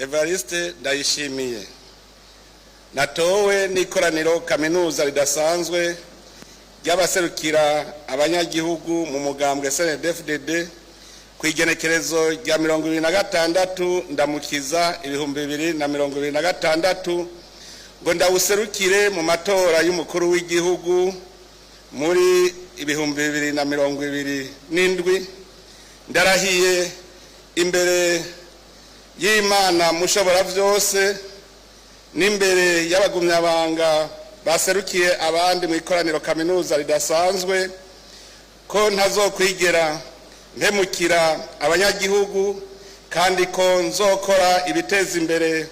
Evariste Ndayishimiye, natowe n'ikoraniro kaminuza ridasanzwe ry'abaserukira abanyagihugu mu mugambwe CNDD-FDD ku igenekerezo rya 26 Ndamukiza 2026, ngo ndawuserukire mu matora y'umukuru w'igihugu muri 2027, ndarahiye imbere y'Imana Mushobora byose n'imbere y'abagumyabanga baserukiye abandi mu ikoraniro kaminuza ridasanzwe ko ntazokwigera mpemukira abanyagihugu, kandi ko nzokora ibiteza imbere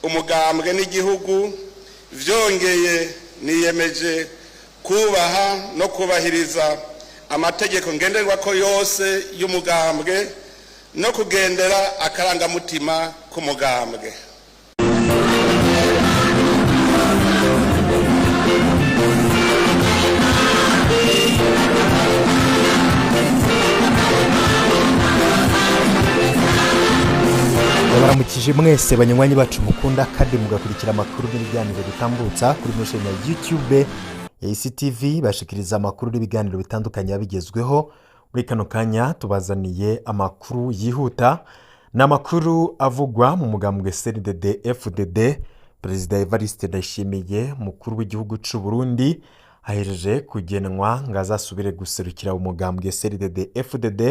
umugambwe n'igihugu. Vyongeye, niyemeje kubaha no kubahiriza amategeko ngenderwako yose y'umugambwe no kugendera akarangamutima k'umugambwe. Baramukije mwese banywanyi bacu mukunda kandi mugakurikira amakuru n'ibiganiro bitambutsa kuri mission ya YouTube ya ECTV, bashikiriza amakuru n'ibiganiro bitandukanye bigezweho. Muri kano kanya tubazaniye amakuru yihuta, ni amakuru avugwa mu mugambwe CNDD FDD. Perezida Evariste Ndayishimiye, umukuru w'igihugu c'u Burundi, ahejeje kugenwa ngo azasubire guserukira umugambwe CNDD FDD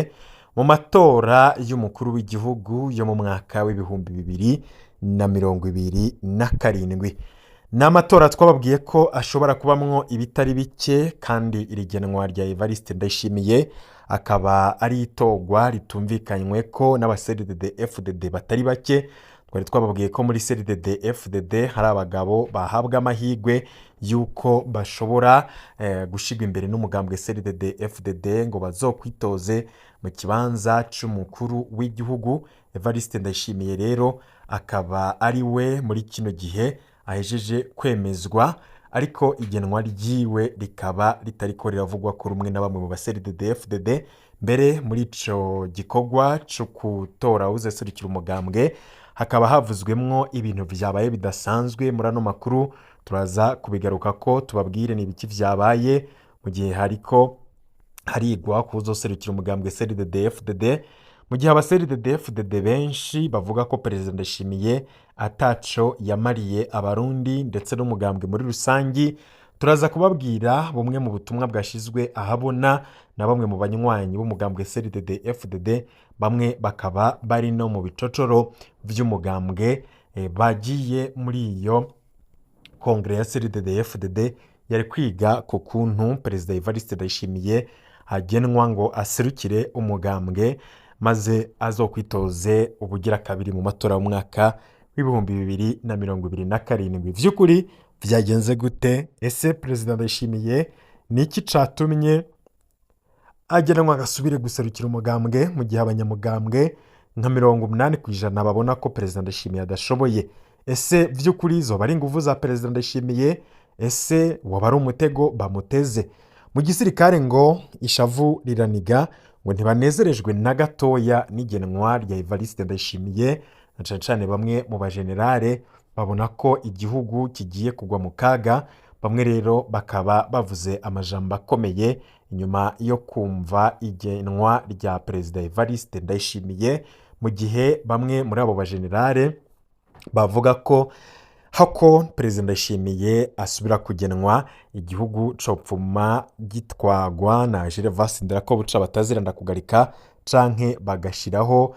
mu matora y'umukuru w'igihugu yo mu mwaka w'2027. Ni amatora twababwiye ko ashobora kubamwo ibitari bike, kandi iri genwa rya Evariste Ndayishimiye akaba ari itorwa ritumvikanywe ko n'aba CNDD FDD batari bake. Twari twababwiye ko muri CNDD FDD hari abagabo bahabwa amahirwe y'uko bashobora gushirwa imbere n'umugambwe CNDD FDD ngo bazokwitoze mu kibanza c'umukuru w'igihugu. Evariste Ndayishimiye rero akaba ari we muri kino gihe ahejeje kwemezwa, ariko igenwa ryiwe rikaba ritariko riravugwa ko rumwe na bamwe mu ba CNDD FDD. Mbere muri ico gikorwa co gutora uwuzoserukira umugambwe hakaba havuzwemwo ibintu vyabaye bidasanzwe. Muri ano makuru turaza kubigaruka ko tubabwire ni ibiki vyabaye mu gihe hariko harigwa kuwuzoserukira umugambwe CNDD FDD, mu gihe aba CNDD FDD benshi bavuga ko Perezida Ndayishimiye ataco yamariye Abarundi ndetse n'umugambwe muri rusangi. Turaza kubabwira bumwe mu butumwa bwashizwe ahabona na bamwe mu banywanyi b'umugambwe CNDD FDD, bamwe bakaba bari no mu bicocoro vy'umugambwe, bagiye muri iyo kongere ya CNDD FDD yari kwiga ku kuntu Perezida Evariste Ndayishimiye agenwa ngo aserukire umugambwe maze azokwitoze ubugira kabiri mu matora y'umwaka w'2027. Vy'ukuri vyagenze gute? Ese Perezida Ndayishimiye ni iki catumye agenwa agasubire guserukira umugambwe, mu gihe abanyamugambwe nka 80% babona ko Perezida Ndayishimiye adashoboye? Ese vy'ukuri zoba ari inguvu za Perezida Ndayishimiye? Ese waba ari umutego bamuteze? Mu gisirikare ngo ishavu riraniga, ngo ntibanezerejwe na gatoya n'igenwa rya Evariste Ndayishimiye, na cane cane bamwe mu bajenerale babona ko igihugu kigiye kugwa mu kaga. Bamwe rero bakaba bavuze amajambo akomeye inyuma yo kumva igenwa rya Perezida Evariste Ndayishimiye, mu gihe bamwe muri abo bajenerale bavuga ko hako Perezida Ndayishimiye asubira kugenwa, igihugu copfuma gitwagwa na Gervas Ndirakobuca batazira ndakugarika, canke bagashiraho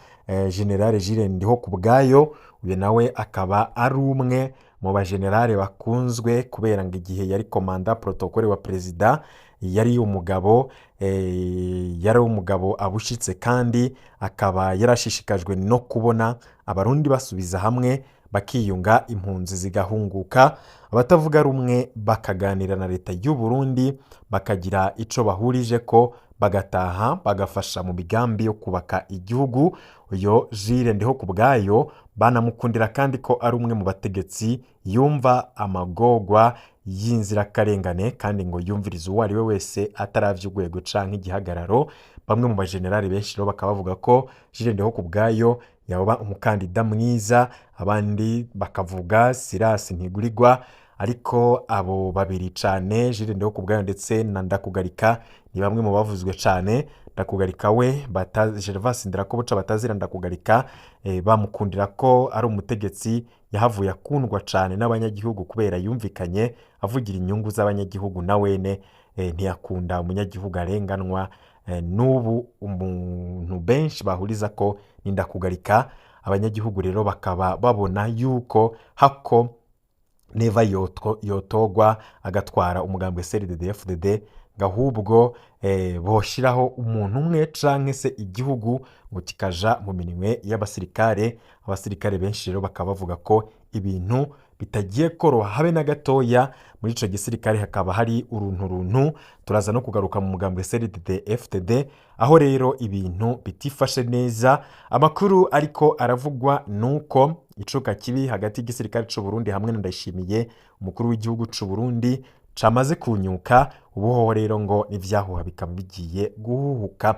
General Jules Ndihokubwayo. Uyu nawe akaba ari umwe mu bajenerale bakunzwe kubera ngo igihe yari commandant protocole wa perezida yari umugabo abushitse, kandi akaba yarashishikajwe no kubona Abarundi basubiza hamwe bakiyunga, impunzi zigahunguka, abatavuga rumwe bakaganira na leta y'u Burundi, bakagira ico bahurije ko bagataha bagafasha mu migambi yo kubaka igihugu. Uyo Jules Ndihokubwayo banamukundira kandi ko ari umwe mu bategetsi yumva amagorwa y'inzirakarengane kandi ngo yumvirize uwo ari we wese ataravye urwego canke igihagararo. Bamwe mu bajenerali benshi rero bakaba bavuga ko Jules Ndihokubwayo yaba umukandida mwiza, abandi bakavuga Silas Ntigurirwa, ariko abo babiri cane, Jules Ndihokubwayo ndetse na Ndakugarika, ni bamwe mu bavuzwe cane. Ndakugarika we Gervas Ndirakobuca batazira Ndakugarika, bamukundira ko ari umutegetsi yahavuye akundwa cane n'abanyagihugu kubera yumvikanye avugira inyungu z'abanyagihugu, na wene ntiyakunda umunyagihugu arenganwa. N'ubu umuntu benshi bahuriza ko ni Ndakugarika. Abanyagihugu rero bakaba babona yuko hako Neva yotogwa agatwara umugambwe CNDD-FDD, ngahubwo boshiraho umuntu umwe canke se igihugu ngo kikaja mu minwe y'abasirikare. Abasirikare benshi rero bakaba bavuga ko ibintu bitagiye koroha habe na gatoya. Muri ico gisirikare hakaba hari uruntu runtu. Turaza no kugaruka mu mugambwe CNDD FDD, aho rero ibintu bitifashe neza. Amakuru ariko aravugwa nuko icuka kibi hagati y'igisirikare c'u Burundi hamwe na Ndayishimiye, umukuru w'igihugu c'u Burundi, camaze kunyuka. Ubu rero ngo n'ivyahuha bikaba bigiye guhuhuka.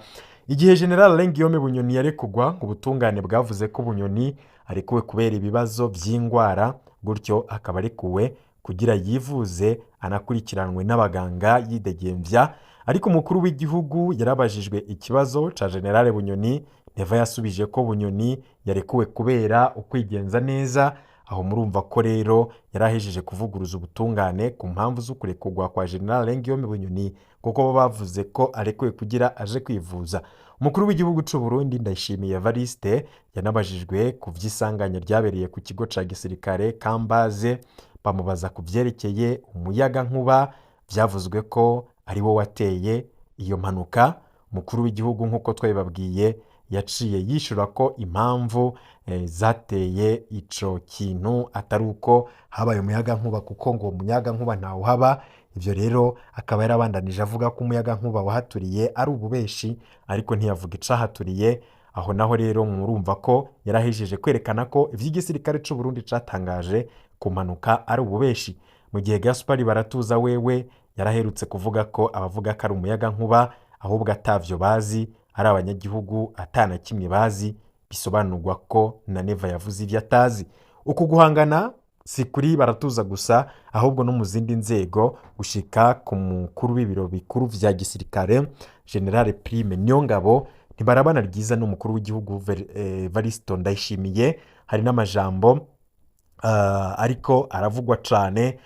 Igihe General Alain Guillaume Bunyoni yarekugwa, ngo ubutungane bwavuze ko Bunyoni arekuwe kubera ibibazo vy'ingwara, gutyo akaba arekuwe kugira yivuze anakurikiranwe n'abaganga yidegemvya. Ariko umukuru w'igihugu yarabajijwe ikibazo ca General Bunyoni. Neva yasubije ko Bunyoni yarekuwe kubera ukwigenza neza. Aho murumva ko rero yarahejeje kuvuguruza ubutungane ku mpamvu zo kurekurwa kwa General Alain Guillaume Bunyoni, kuko bo bavuze ko arekuwe kugira aje kwivuza. Umukuru w'igihugu c'u Burundi Ndayishimiye Evariste yanabajijwe ku vy'isanganya ryabereye ku kigo ca gisirikare Kambaze, bamubaza ku vyerekeye umuyaga nkuba vyavuzwe ko ari wo wateye iyo mpanuka. Umukuru w'igihugu, nk'uko twabibabwiye, yaciye yishura ko impamvu zateye ico kintu atari uko habaye umuyaga nkuba, kuko ngo umuyaga nkuba ntawuhaba. Ivyo rero akaba yarabandanije avuga ko umuyaga nkuba wahaturiye ari ububeshi, ariko ntiyavuga icahaturiye. Aho naho rero murumva ko yarahejeje kwerekana ko ivy'igisirikare c'u Burundi catangaje ku mpanuka ari ububeshi, mu gihe Gaspari Baratuza wewe yaraherutse kuvuga ko abavuga ko ari umuyaga nkuba ahubwo atavyo bazi, ari abanyagihugu atana kimwe bazi. Bisobanurwa ko na Neva yavuze ivyo atazi. Uku guhangana si kuri Baratuza gusa, ahubwo no mu zindi nzego, gushika ku mukuru w'ibiro bikuru vya gisirikare General Prime Niyongabo ntibarabana ryiza n'umukuru w'igihugu Evaristo Ndayishimiye. Hari n'amajambo ariko aravugwa cane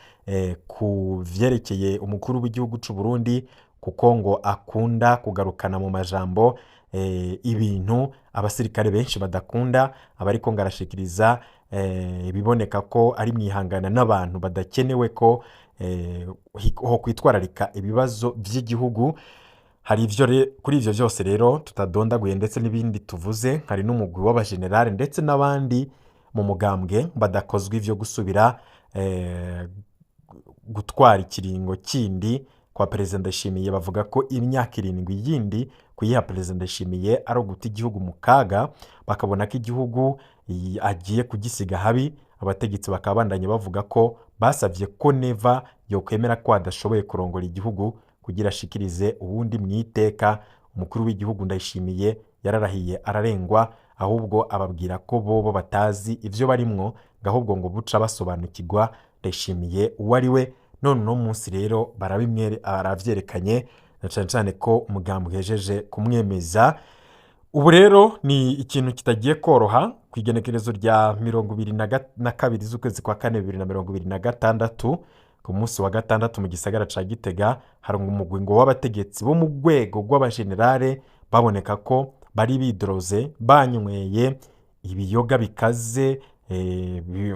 ku vyerekeye umukuru w'igihugu c'u Burundi, kuko ngo akunda kugarukana mu majambo ibintu abasirikare benshi badakunda, abariko ngo arashikiriza ibiboneka ko ari mwihangana n'abantu badakenewe ko ho kwitwararika ibibazo vy'igihugu. Hari ivyo kuri ivyo vyose rero tutadondaguye ndetse n'ibindi tuvuze, hari n'umugwi w'abajenerali ndetse n'abandi mu mugambwe badakozwa ivyo gusubira gutwara ikiringo kindi kwa Perezida Ndayishimiye. Bavuga ko imyaka 7 yindi kuyiha Perezida Ndayishimiye ari uguta igihugu mu kaga, bakabona ko igihugu agiye kugisiga habi. Abategetsi bakaba bandanye bavuga ko basavye ko Neva yokwemera ko adashoboye kurongora igihugu kugira ashikirize uwundi mwiteka. Umukuru w'igihugu Ndayishimiye yararahiye ararengwa, ahubwo ababwira ko bobo batazi ivyo barimwo, ahubwo ngo buca basobanukirwa Ndayishimiye uwo ari we. None uno munsi rero aravyerekanye, na cane cane ko umugambi uhejeje kumwemeza. Ubu rero ni ikintu kitagiye koroha. Ku igenekerezo rya 22 z'ukwezi kwa kane 2026, ku munsi wa gatandatu, mu gisagara ca Gitega hari umugwi ngo w'abategetsi bo mu rwego rw'abajenerale baboneka ko bari bidroze, banyweye ibiyoga bikaze,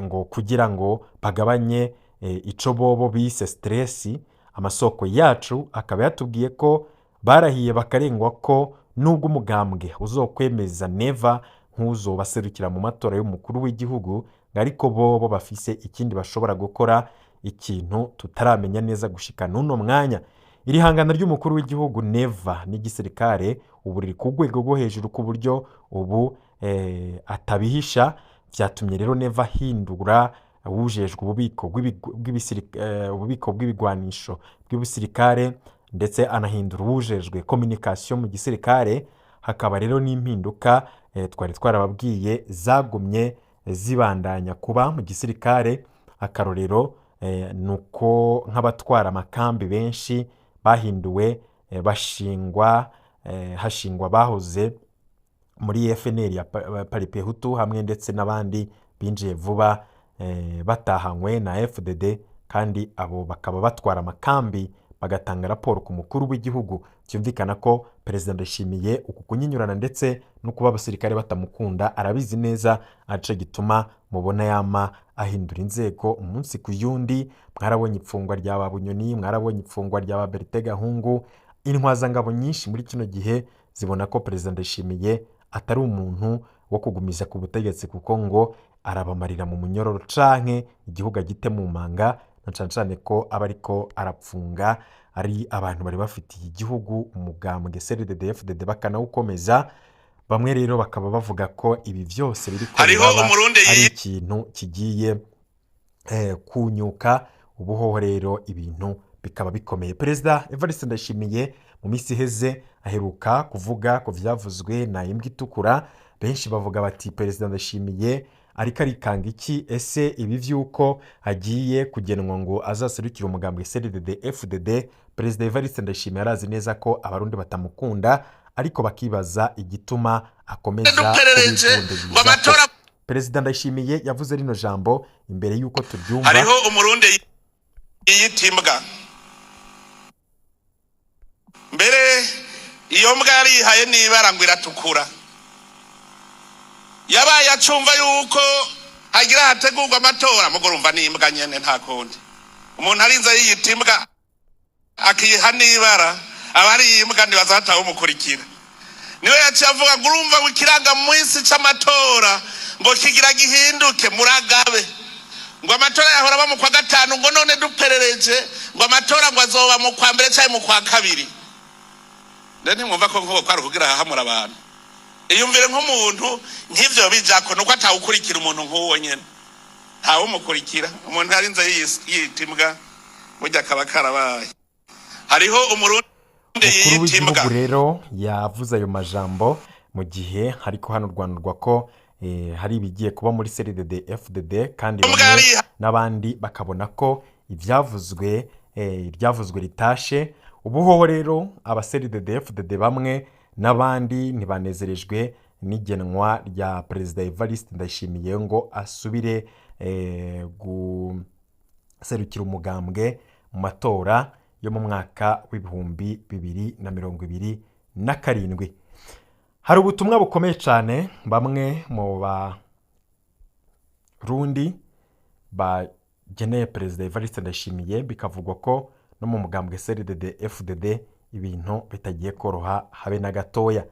ngo kugira ngo bagabanye ico bobo bise stress. Amasoko yacu akaba yatubwiye ko barahiye bakarengwa ko nubwo umugambwe uzokwemeza Neva nk'uzobaserukira mu matora y'umukuru w'igihugu, ariko bobo bafise ikindi bashobora gukora, ikintu tutaramenya neza gushika n'uno mwanya. Iri hangana ry'umukuru w'igihugu Neva n'igisirikare ubu riri ku rwego rwo hejuru, ku buryo ubu atabihisha. Vyatumye rero Neva ahindura Uwujejwe ububiko ububiko bw'ibigwanisho bw'ibisirikare, ndetse anahindura uwujejwe communication mu gisirikare. Hakaba rero n'impinduka twari twarababwiye zagumye zibandanya kuba mu gisirikare. Akarorero ni uko nk'abatwara amakambi benshi bahinduwe, bashingwa, hashingwa bahoze muri FNL ya Palipehutu, hamwe ndetse n'abandi binjiye vuba batahanywe na FDD, kandi abo bakaba batwara amakambi bagatanga raporo ku mukuru w'igihugu. Byumvikana ko Perezida Ndayishimiye uku kunyinyurana ndetse no kuba abasirikare batamukunda arabizi neza, arico gituma mubona yama ahindura inzego umunsi ku yundi. Mwarabonye ifungwa rya ba Bunyoni, mwarabonye ifungwa rya ba Bertin Gahungu. Intwazangabo nyinshi muri kino gihe zibona ko Perezida Ndayishimiye atari umuntu wo kugumiza ku butegetsi, kuko ngo arabamarira mu munyororo canke igihugu agite mu manga, na cane cane ko aba ariko arapfunga ari abantu bari bafitiye igihugu umugambwe CNDD-FDD bakanawukomeza. Bamwe rero bakaba bavuga ko ibi vyose biriko Hariho biraba Umurundi ari ikintu kigiye kunyuka. Ubuhoho rero ibintu bikaba bikomeye. Perezida Evariste Ndayishimiye mu minsi iheze aheruka kuvuga ku vyavuzwe na Imbwa Itukura. Benshi bavuga bati Perezida Ndayishimiye ariko arikanga iki? Ese ibi vy'uko agiye kugenwa ngo azaserukire umugambwe CNDD FDD, Perezida Evariste Ndayishimiye arazi neza ko Abarundi batamukunda, ariko bakibaza igituma akomeza Duperereje ngo kubivundiriza. amatora Perezida Ndayishimiye yavuze rino jambo imbere y'uko turyumva. Hariho Umurundi yiyita imbwa. Mbere iyo mbwa yarihaye n'ibara ngo iratukura. Yabaye acumva yuko hagira hategurwa amatora, mugo urumva n'imbwa nyene, nta kundi. Umuntu arinze yiyita imbwa, akiha n'ibara, aba ari imbwa, ntibaza hatawumukurikira. Niwe yaciye avuga ngo urumva ngo ikirangaminsi c'amatora ngo kigira gihinduke, muragabe, ngo amatora yahora aba mu kwa gatanu, ngo none duperereje ngo amatora ngo azoba mu kwa mbere canke mu kwa kabiri. Rero ntimwumva ko nkubo kwari kugira hahamura abantu? Iyumvire nk'umuntu nk'ivyo bijako, nuko atawukurikira. Umuntu nk'uwo nyene ntawumukurikira. Umuntu yarinze yiyita imbwa, burya kaba karabaye. Hariho Umurundi Umukuru yiyita w'igihugu imbwa. rero yavuze ayo majambo mu gihe hariko hanurwanurwa ko hari ibigiye kuba muri CNDD FDD, kandi Imbwa bamwe n'abandi bakabona ko ivyavuzwe, iryavuzwe ritashe. Ubuhoho rero aba CNDD FDD bamwe n'abandi ntibanezerejwe n'igenwa rya Perezida Evariste Ndayishimiye ngo asubire guserukira umugambwe mu matora yo mu mwaka w'2027. Hari ubutumwa bukomeye cyane bamwe mu Barundi bageneye Perezida Evariste Ndayishimiye, bikavugwa ko no mu mugambwe CNDD FDD ibintu bitagiye koroha habe na gatoya.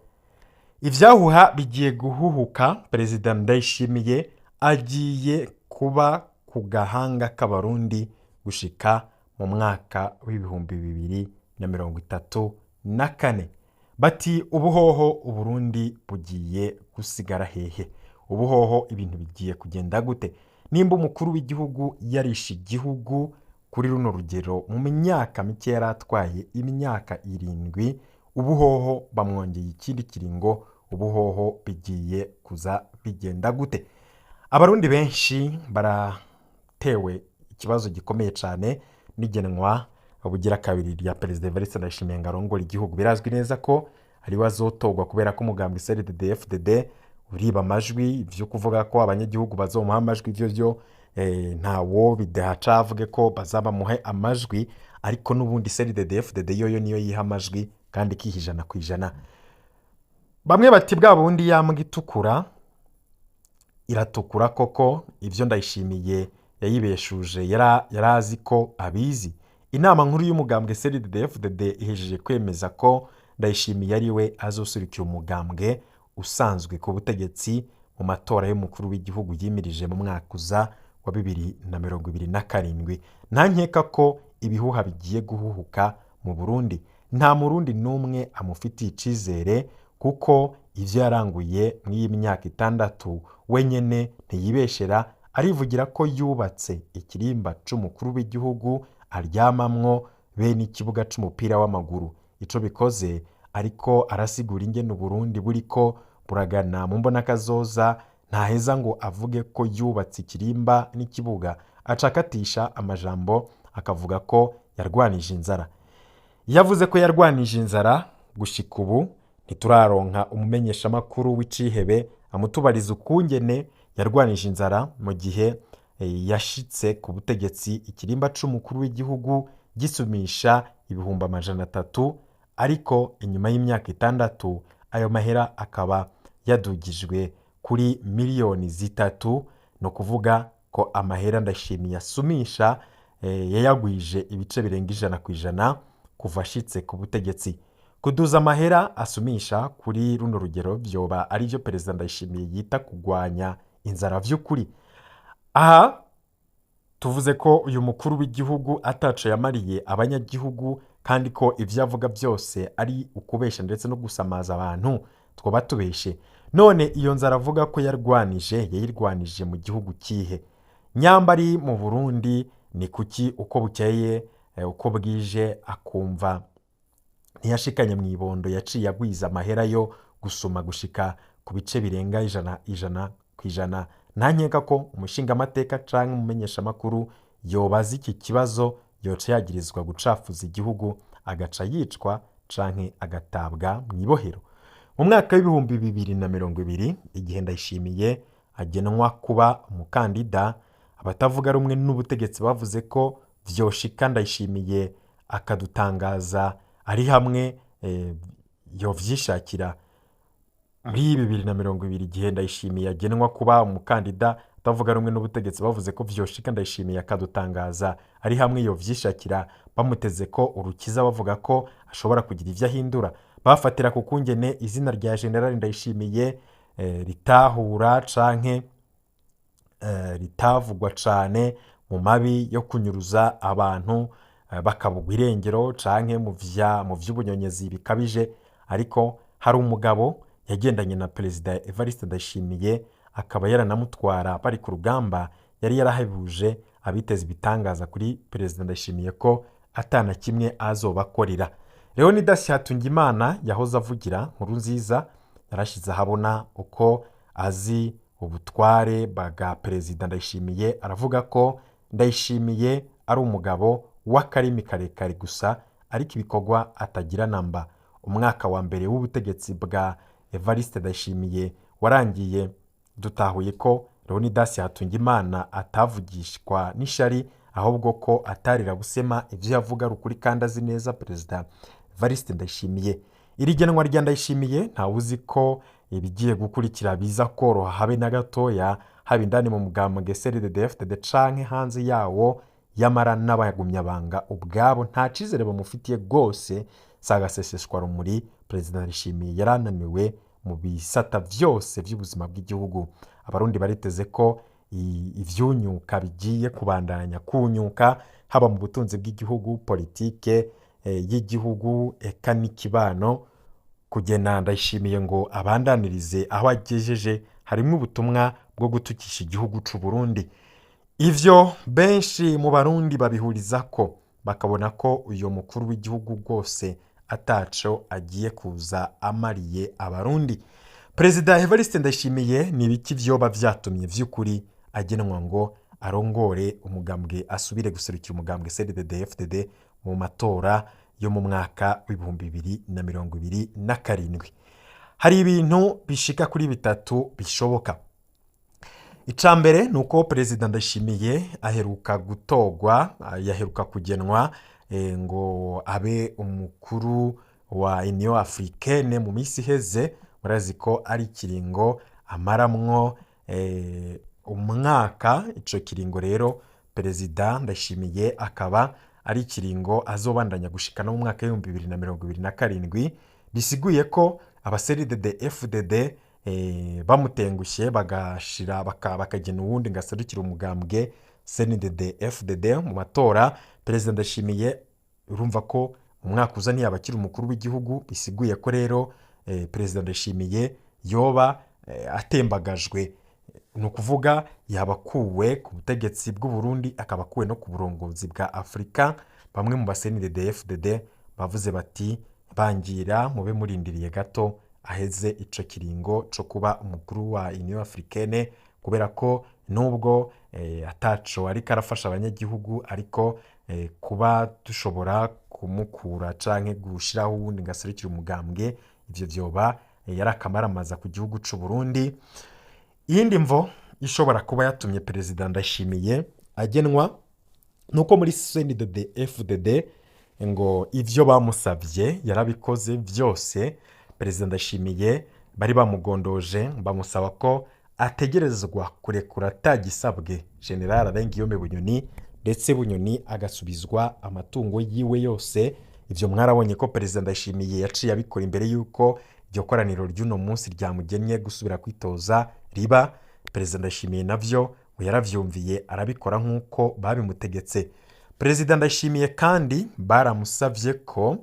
Ibyahuha bigiye guhuhuka. Perezida Ndayishimiye agiye kuba ku gahanga k'Abarundi gushika mu mwaka w'2034. Bati ubuhoho Uburundi bugiye gusigara hehe? Ubuhoho ibintu bigiye kugenda gute nimba umukuru w'igihugu yarishe igihugu kuri runo rugero mu myaka mike yari atwaye, imyaka 7? Ubuhoho bamwongeye ikindi kiringo, ubuhoho bigiye kuza bigenda gute? Abarundi benshi baratewe ikibazo gikomeye cyane n'igenwa bugira kabiri rya Perezida Evariste Ndayishimiye ngo arongore igihugu. Birazwi neza ko ariwe azotorwa, kubera ko umugambi CNDD FDD uriba amajwi. Ibyo kuvuga ko abanyagihugu bazomuha amajwi, ibyo byo ntawo bidaca avuge ko bazabamuhe amajwi, ariko n'ubundi CNDD FDD yoyo niyo yiha amajwi kandi ikiha 100%. Bamwe bati bwa bundi yambwa itukura iratukura koko. Ibyo Ndayishimiye yayibeshuje yari azi ko abizi. Inama nkuru y'umugambwe CNDD-FDD ihejeje kwemeza ko Ndayishimiye ari we azoserukira umugambwe usanzwe ku butegetsi mu matora y'umukuru w'igihugu yimirije mu mwaka uza wa 2027. Nta nkeka ko ibihuha bigiye guhuhuka mu Burundi. Nta Murundi n'umwe amufitiye icizere, kuko ivyo yaranguye mw'iyi myaka 6 wenyene ntiyibeshera. Arivugira ko yubatse ikirimba c'umukuru w'igihugu aryamamwo be n'ikibuga c'umupira w'amaguru. Ico bikoze ariko arasigura ingene Uburundi buriko buragana mu mbonakazoza, ntaheza ngo avuge ko yubatse ikirimba n'ikibuga, acakatisha amajambo akavuga ko yarwanije inzara. Yavuze ko yarwanije inzara, gushika ubu ntituraronka umumenyeshamakuru w'icihebe amutubariza ukungene yarwanije inzara mu gihe yashitse ku butegetsi ikirimba c'umukuru w'igihugu gisumisha 300,000, ariko inyuma y'imyaka 6 ayo mahera akaba yadugijwe kuri miliyoni 3. Ni ukuvuga ko amahera Ndayishimiye asumisha yayagwije ibice birenga 100% kuva ashitse ku butegetsi. Kuduza amahera asumisha kuri runo rugero vyoba ari byo Perezida Ndayishimiye yita kugwanya inzara vy'ukuri? Aha tuvuze ko uyu mukuru w'igihugu ataco yamariye abanyagihugu, kandi ko ivyo avuga byose ari ukubesha ndetse no gusamaza abantu, twoba tubeshe? None iyo nzara avuga ko yarwanije, yayirwanije mu gihugu kihe? Nyamba ari mu Burundi, ni kuki uko bukeye uko bwije akumva ntiyashikanye mu ibondo yaciye agwiza amahera yo gusuma gushika ku bice birenga 100%? Ntankeka ko umushingamateka canke umumenyeshamakuru yobaza iki kibazo yoca yagirizwa gucafuza igihugu, agaca yicwa canke agatabwa mu ibohero. Mu mwaka w'2020, igihe Ndayishimiye agenwa kuba umukandida, abatavuga rumwe n'ubutegetsi bavuze ko vyoshika Ndayishimiye akadutangaza ari hamwe yovyishakira. Muri 2020, igihe Ndayishimiye agenwa kuba umukandida, atavuga rumwe n'ubutegetsi bavuze ko vyoshika Ndayishimiye akadutangaza ari hamwe yovyishakira, bamuteze ko urukiza, bavuga ko ashobora kugira ivyo ahindura. Bafatira ku kungene izina rya General Ndayishimiye ritahura canke ritavugwa cane mu mabi yo kunyuruza abantu bakabugwa irengero canke mu vy'ubunyonyezi bikabije. Ariko hari umugabo yagendanye na Perezida Evariste Ndayishimiye, akaba yaranamutwara bari ku rugamba, yari yarahebuje abiteza ibitangaza kuri Perezida Ndayishimiye ko atana kimwe azobakorera. Leonidas Hatungimana yahoze avugira Nkurunziza yarashize ahabona uko azi ubutware bwa Perezida Ndayishimiye, aravuga ko Ndayishimiye ari umugabo w'akarimi karekare gusa, ariko ibikorwa atagira namba. Umwaka wa mbere w'ubutegetsi bwa Evariste Ndayishimiye warangiye dutahuye ko Leonidas Hatungimana atavugishwa n'ishari, ahubwo ko atarira busema, ivyo yavuga ari ukuri kandi azi neza Perezida Evariste Ndayishimiye. Iri genwa rya Ndayishimiye, ntawe uzi ko ibigiye gukurikira biza koroha habe na gatoya, haba indani mu mugambwe CNDD-FDD canke hanze yawo. Yamara n'abagumyabanga ubwabo nta cizere bamufitiye rwose. Sagaseseshwa rumuri, Perezida Ndayishimiye yarananiwe mu bisata vyose vy'ubuzima bw'igihugu. Abarundi bariteze ko ivyunyuka bigiye kubandanya kunyuka, haba mu butunzi bw'igihugu, politike y'igihugu, eka n'ikibano. Kugena Ndayishimiye ngo abandanirize aho agejeje harimo ubutumwa bwo gutukisha igihugu c'u Burundi. Ivyo benshi mu Barundi babihuriza ko bakabona ko uyu mukuru w'igihugu rwose ataco agiye kuza amariye Abarundi. Perezida Evariste Ndayishimiye, ni ibiki vyoba vyatumye vy'ukuri agenwa ngo arongore umugambwe, asubire guserukira umugambwe CNDD-FDD mu matora yo mu mwaka w'2027? Hari ibintu bishika kuri bitatu bishoboka. Ica mbere ni uko Perezida Ndayishimiye aheruka gutorwa, yaheruka kugenwa ngo abe umukuru wa Union Africaine mu minsi iheze. Murazi ko ari ikiringo amaramwo umwaka. Ico kiringo rero Perezida Ndayishimiye akaba ari ikiringo azobandanya gushika no mu mwaka w'2027, bisiguye ko aba CNDD FDD bamutengushye bagashira bakagena uwundi ngo aserukire umugambwe CNDD FDD mu matora, Perezida Ndayishimiye urumva ko mu mwaka uza ntiyaba akiri umukuru w'igihugu. Bisiguye ko rero Perezida Ndayishimiye yoba atembagajwe. Ni ukuvuga yabakuwe ku butegetsi bw'u Burundi, akaba akuwe no ku burongozi bwa Afurika. Bamwe mu ba CNDD-FDD bavuze bati: "Bangira mube murindiriye gato aheze ico kiringo co kuba umukuru wa Union Africaine", kubera ko nubwo ataco ariko arafasha abanyagihugu, ariko kuba dushobora kumukura canke gushiraho uwundi ngo aserukire umugambwe, ivyo vyoba yari akamaramaza ku gihugu c'u Burundi. Iyindi mvo ishobora kuba yatumye Perezida Ndayishimiye agenwa nuko muri CNDD FDD ngo ivyo bamusavye yarabikoze vyose. Perezida Ndayishimiye bari bamugondoje, bamusaba ko ategerezwa kurekura atagisabwe Général Alain Guillaume Bunyoni, ndetse Bunyoni agasubizwa amatungo yiwe yose. Ivyo mwarabonye ko Perezida Ndayishimiye yaciye abikora imbere y'uko iryo koraniro ry'uno munsi ryamugennye gusubira kwitoza riba. Perezida Ndayishimiye navyo ngo yaravyumviye, arabikora nk'uko babimutegetse. Perezida Ndayishimiye kandi baramusavye ko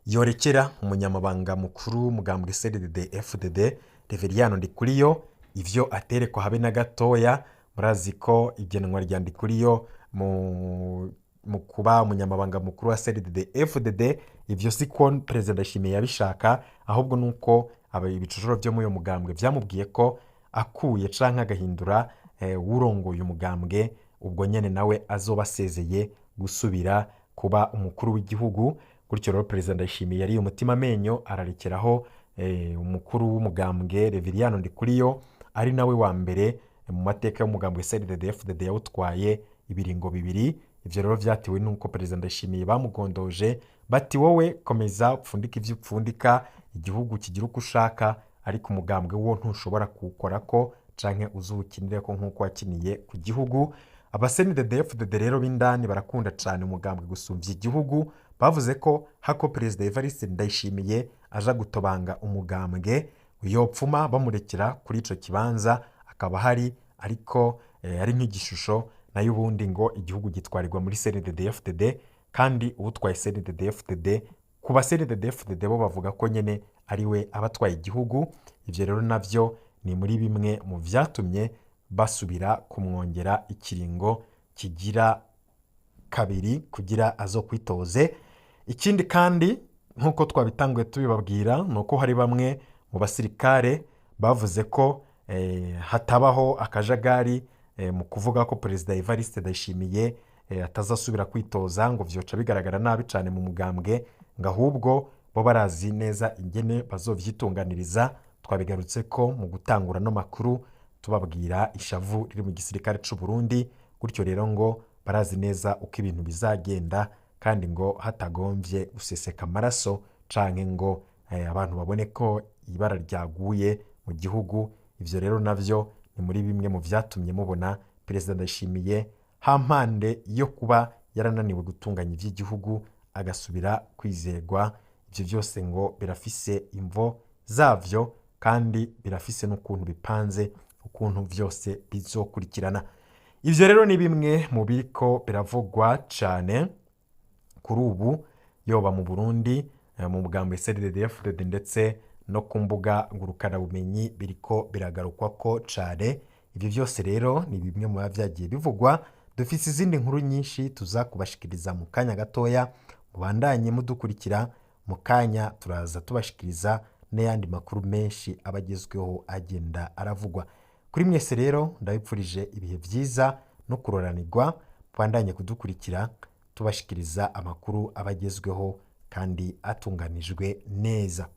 yorekera umunyamabanga mukuru w'umugambwe CNDD FDD, Reveriyano Ndikuriyo, ivyo aterekwa habe na gatoya. Murazi ko igenwa rya Ndikuriyo mu kuba umunyamabanga mukuru wa CNDD FDD, ivyo si ko Perezida Ndayishimiye yabishaka, ahubwo nuko ibicocoro vyo muri uyo mugambwe vyamubwiye ko akuye canke agahindura urongoye umugambwe, ubwo nyene nawe azoba asezeye gusubira kuba umukuru w'igihugu. Gutyo rero Perezida Ndayishimiye yariye umutima amenyo, ararekeraho umukuru w'umugambwe Reveriyano Ndikuriyo, ari nawe wa mbere mu mateka y'umugambwe CNDD FDD yawutwaye ibiringo bibiri. Ivyo rero vyatewe n'uko Perezida Ndayishimiye bamugondoje bati: "Wowe komeza upfundike ivyo upfundika, igihugu kigira uko ushaka, ariko umugambwe wo ntushobora kuwukorako canke uzuwukinireko nk'uko wakiniye ku gihugu." Aba CNDD FDD rero b'indani barakunda cane umugambwe gusumvya igihugu. Bavuze ko hako Perezida Evariste Ndayishimiye aja gutobanga umugambwe, yopfuma bamurekera kuri ico kibanza akaba hari, ariko ari nk'igishusho, nayo ubundi ngo igihugu gitwarirwa muri CNDD FDD. Kandi uwutwaye CNDD FDD, ku ba CNDD FDD bo bavuga ko nyene ari we aba atwaye igihugu. Ivyo rero navyo ni muri bimwe mu vyatumye basubira kumwongera ikiringo kigira kabiri kugira azokwitoze. Ikindi kandi, nk'uko twabitanguye tubibabwira, ni uko hari bamwe mu basirikare bavuze ko hatabaho akajagari mu kuvuga ko Perezida Evariste Ndayishimiye atazasubira kwitoza, ngo vyoca bigaragara nabi cane mu mugambwe, ngo ahubwo bo barazi neza ingene bazovyitunganiriza. Twabigarutse ko mu gutangura no makuru tubabwira ishavu riri mu gisirikare c'u Burundi. Gutyo rero ngo barazi neza uko ibintu bizagenda, kandi ngo hatagomvye guseseka amaraso canke ngo abantu babone ko ibara ryaguye mu gihugu. Ivyo rero navyo ni muri bimwe mu vyatumye mubona Perezida Ndayishimiye, hampande yo kuba yarananiwe gutunganya ivy'igihugu, agasubira kwizegwa. Ivyo byose ngo birafise imvo zavyo, kandi birafise n'ukuntu bipanze, ukuntu vyose bizokurikirana. Ivyo rero ni bimwe mu biriko biravugwa cane kuri ubu, yoba mu Burundi, mu mugambwe CNDD-FDD, ndetse no ku mbuga ngurukanabumenyi biriko biragarukwako cane. Ivyo byose rero ni bimwe mu biba vyagiye bivugwa. Dufise izindi nkuru nyinshi tuza kubashikiriza mu kanya gatoya. Mubandanye mudukurikira, mu kanya turaza tubashikiriza n'ayandi makuru menshi aba agezweho agenda aravugwa. Kuri mwese rero ndabipfurije ibihe vyiza no kuroranirwa. Mubandanye kudukurikira tubashikiriza amakuru aba agezweho kandi atunganijwe neza.